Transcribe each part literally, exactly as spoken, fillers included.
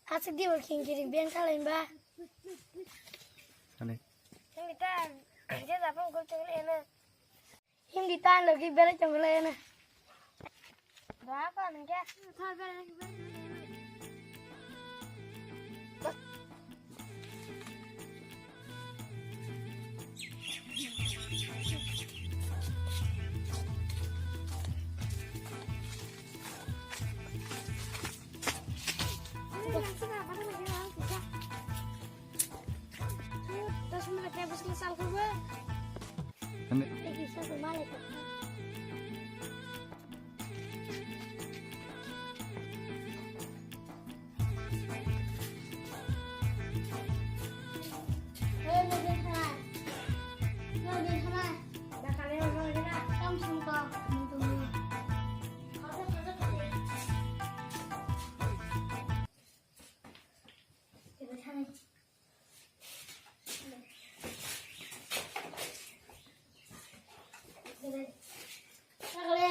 Asik di working kiri biang kalain ba. Sani. Hindi ta, hindi ta pun gol chungle ene. Hindi ta lagi bela chungle ene. Doa ko nengke.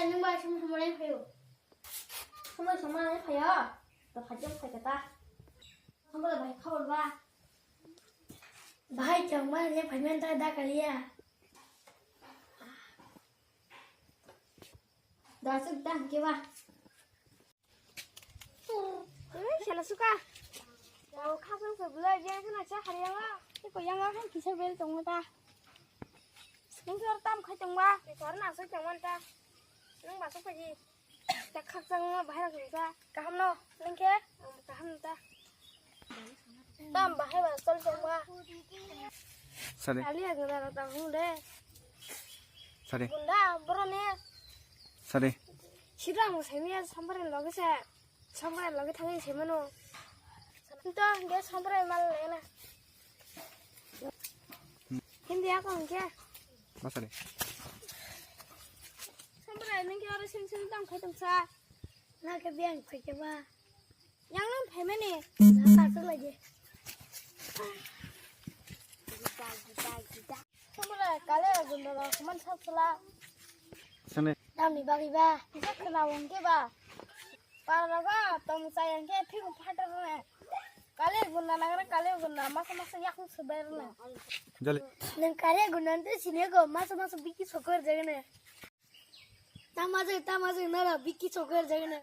Nung bai sum sum lai phayo. Sum sum lai phayo. To khajam khai kata. Sum lai bai khabar ba. Bai chang ba ne phai men ta da kaliya. Da suk da ke ba. Sela suka. Kau khasang sebelai dia kena cah hari yang lah. Iko yang lah kan kisah bel tong ta. Nung sor tam khai tong ba. Sor na soi tong man ta. Nung ba sok paji. Tak khasang ma bahai rok ta. Kaham no. Nung ke. Kaham ta. Tam bahai ba sol tong ba. Sare. Ali ya guna rok ta hung de. Sare. Gunda bro ne. Sare. Sida mo semi ya sambar loge sa. Sambar loge thang se mano. To ge sambar mal le na. Hindi ako hung ke. Masani. Sambar nung ke aro sing sing tam khai tam sa. Na ke biang khai ke ba. Yang nang phaimani. Na ta tu lagi. Sambar kale gunda man sa sala. Sani. Tamni bagwi ba. Kisa khwna wng khe ba. Para ba tong chai ang khe phigu phatar ne. Kale gunda nagra kale gunda masa masa yakung subai rwna. Jali. Nang kale gunda te sine go masa masa biki sokor jagane. Tama jai tama jai nara biki sokor jagane.